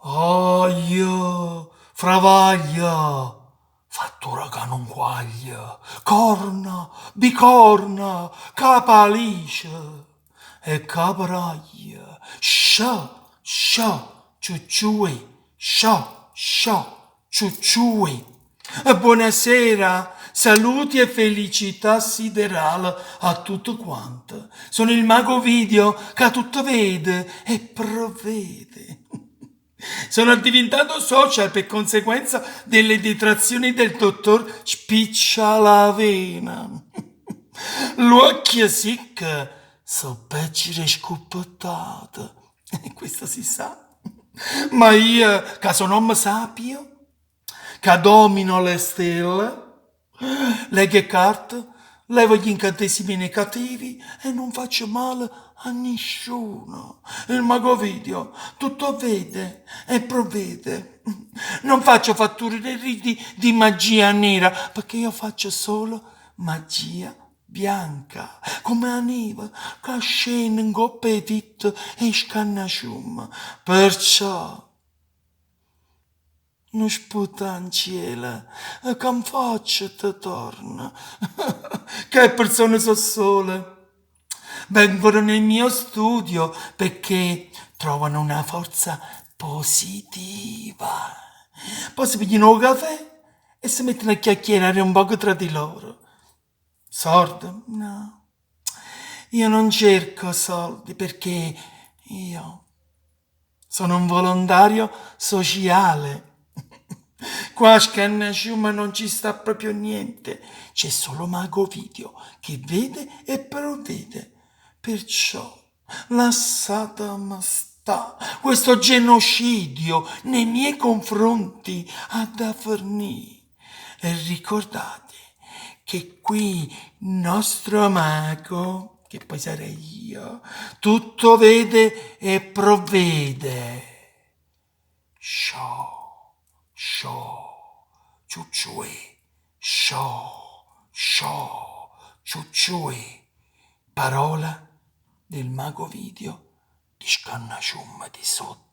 Aglio, fravaglia, fattura ca nun quaglia, corna, bicorna, capa 'alice e capa r'aglio, scià, scià, ciucciuè, scià, scià, ciucciuè. Buonasera, saluti e felicità siderale a tutti quanti. Sono il mago Video che tutto vede e provvede. Sono diventato social per conseguenza delle detrazioni del dottor Spiccialavena. L'uocchie sicche so' peggio d' 'e scuppettate, e questo si sa. Ma io, ca so' n'ommo sapio, ca domino le stelle, leggo 'e carte, levo gli incantesimi negativi e nun faccio male a nisciuno. Il mago Video tutto vede e provvede. Non faccio fatture né riti di magia nera, perché io faccio solo magia bianca, comme 'a neve ca scenne 'ncopp' 'e titte 'e Scannasciumma. Perciò nun sputà 'ncielo, ca 'nfaccia te torna. Che 'e persone so' sole. Vengono nel mio studio perché trovano una forza positiva. Poi si pigliano 'o cafè e si mettono a chiacchierare un poco tra di loro. Soldi? No. Io non cerco soldi perché io sono un volontario sociale. Qua a Scannasciumma non ci sta proprio niente, c'è solo Mago Video che vede e provvede. Perciò lassateme sta, questo genocidio nei miei confronti ha da fernì. E ricordate che qui il nostro mago, che poi sarei io, tutto vede e provvede. Sciò, sciò, ciucciuè, sciò, sciò, ciucciuè. Parola del mago Video di Scannasciumma di sotto.